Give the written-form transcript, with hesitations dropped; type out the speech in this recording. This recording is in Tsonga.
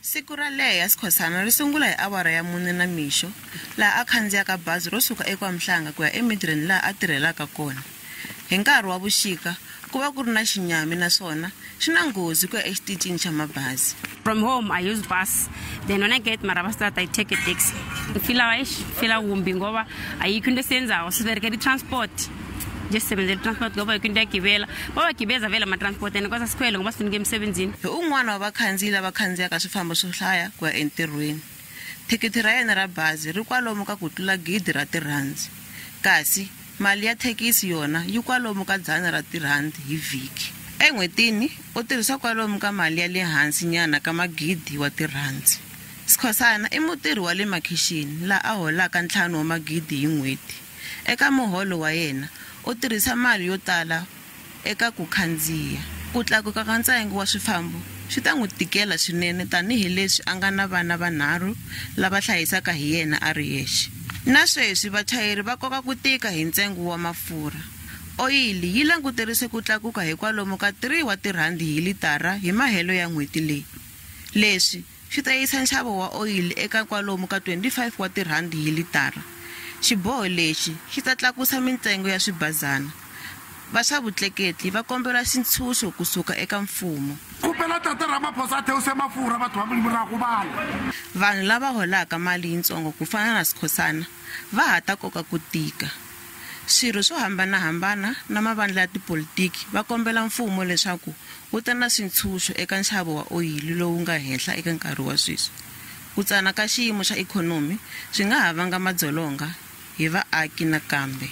Siku ra Leya Skhosana ri sungula hi awara ya 4 namixo, laha a khandziyaka bazi ro suka eKwaMhlanga ku ya eMidrand laha a tirhelaka kona. Hi nkarhi wa vuxika, ku va ku ri na xinyami naswona swi na nghozi ku ya exitichini xa mabazi. From home I use bus, then when I get Marabastad I take a taxi. Ngifila eish, ngifila kumbi ngoba ayikho into esiyenzayo, siberekela i-transport. Nje sisebenzela i-transport ngoba yikho into yagibela. Babagibeza vele ama-transport and kwasa sikhwele ngoba sifuna ukuya emsebenzini. Hi un'wana wa vakhandziyi lava khandziyaka swifambo swo hlaya ku ya entirhweni. Thikithi ra yena ra bazi ri kwalomu ka ku tlula gidi ra tirhandi, kasi mali ya thekisi yona yi kwalomu ka dzana ra tirhandi hi vhiki. En'hwetini u tirhisa kwalomu ka mali ya le hansi nyana ka magidi wa tirhandi. Skhosana i mutirhi wa le makhixini laha a holaka 5 wa magidi hi n'hweti. Eka muholo wa yena u tirhisa mali yo tala eka ku khandziya. Ku tlakuka ka ntsengo wa swifambo swi ta n'wi tikela swinene tanihileswi a nga na vana vanharhu lava hlayisaka hi yena a ri yexe. Na sweswi vachayeri va koka ku tika hi ntsengo wa mafurha. Oyili yi languterise ku tlakuka hi kwalomu ka 3 wa tirhandi hi litara hi mahelo ya n'hweti leyi. Leswi swi ta yisa nxavo wa oyili eka kwalomu ka 25 wa tirhandi hi litara. Xiboho lexi xi ta tlakusa mintsengo ya swibazana. Va swa vutleketli va kombela xintshunxo kusuka eka mfumo. Kombela Tata Ramaphosa a theuse mafurha batho ba Modimo ra gobala. Vanhu lava holaka mali yintsongo ku fana na Skhosana va ha ta koka ku tika. Swirho swo hambanahambana na mavandla ya tipolitiki va kombela mfumo leswaku wu ta na swintshunxo eka nxavo wa oyili lowu nga henhla eka nkarhi wa sweswi. Ku tsana ka xiyimo xa ikhonomi swi nga ha vanga madzolonga hi vaaki nakambe.